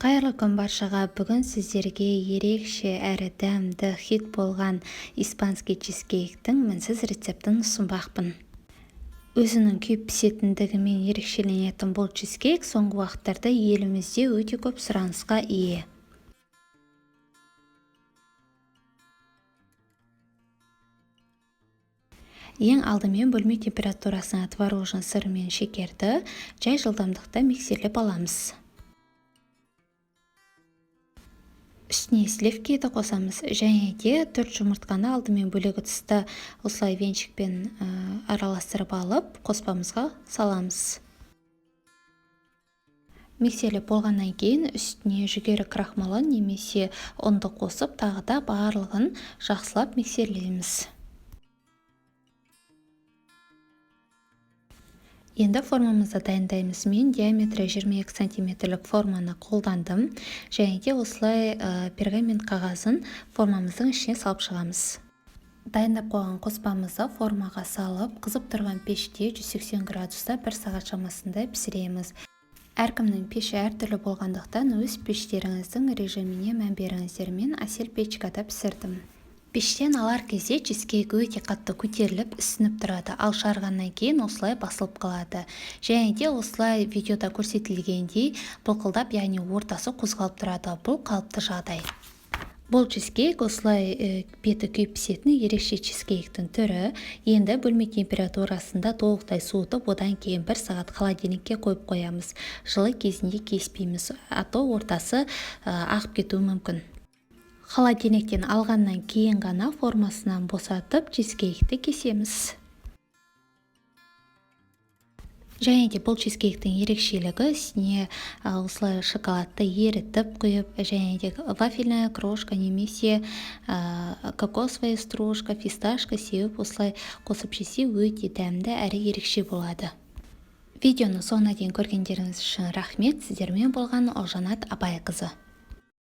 Қайырлы күн баршаға! Бүгін сіздерге ерекше әрі дәмді, хит болған испанский чизкейктің мінсіз рецептін ұсынбақпын. Өзінің күйіп пісетіндігімен ерекшеленетін бұл чизкейк соңғы уақыттарда елімізде өте көп сұранысқа ие. Ең алдымен бөлме температурасына творожный сыр мен шекерді жай жылдамдықта миксерлеп аламыз. Үстіне сливкиді қосамыз және де 4 жұмыртқаны алдымен бөлек ыдыста осылай венчикпен араластырып алып, қоспамызға саламыз. Миксерлеп болғаннан кейін үстіне жүгері крахмалы немесе ұнды қосып, тағы да барлығын жақсылап миксерлейміз. Енді формамызды дайындаймыз. Мен диаметрі 22 сантиметрлік форманы қолдандым. Және де осылай пергамент қағазын формамыздың ішіне салып шығамыз. Дайындап қойған қоспамызды формаға салып, қызып тұрған пеште 180 градуста 1 сағат шамасында пісіреміз. Әркімнің пеші әртүрлі болғандықтан, өз пештеріңіздің режиміне мән беріңіздер. Мен Әсел печкада пісірдім. Пештен алар кезде чизкейк өте қатты көтеріліп, ісініп тұрады, ал шығарғаннан кейін осылай басылып қалады. Және де осылай видеода көрсетілгендей былқылдап, яғни ортасы қозғалып тұрады. Бұл қалыпты жағдай. Бұл чизкейк осылай беті күйіп пісетін ерекше чизкейктің түрі. Енді бөлме температурасында толықтай суытып, одан кейін 1 сағат холодильникке қойып қоямыз. Жылы кезінде кеспейміз, а то ортасы ағып кетуі мүмкін. Холодильниктен алғаннан кейін ғана формасынан босатып, чизкейкті кесеміз. Және де бұл чизкейктің ерекшелігі: үстіне осылай шоколадты ерітіп құйып, және де вафельная крошка немесе кокосовая стружка, фисташка сеуіп, осылай қосып жесе, өте дәмді әрі ерекше болады. Видеоны соңына дейін көргендеріңіз үшін рахмет. Сіздермен болған Олжанат Абайқызы.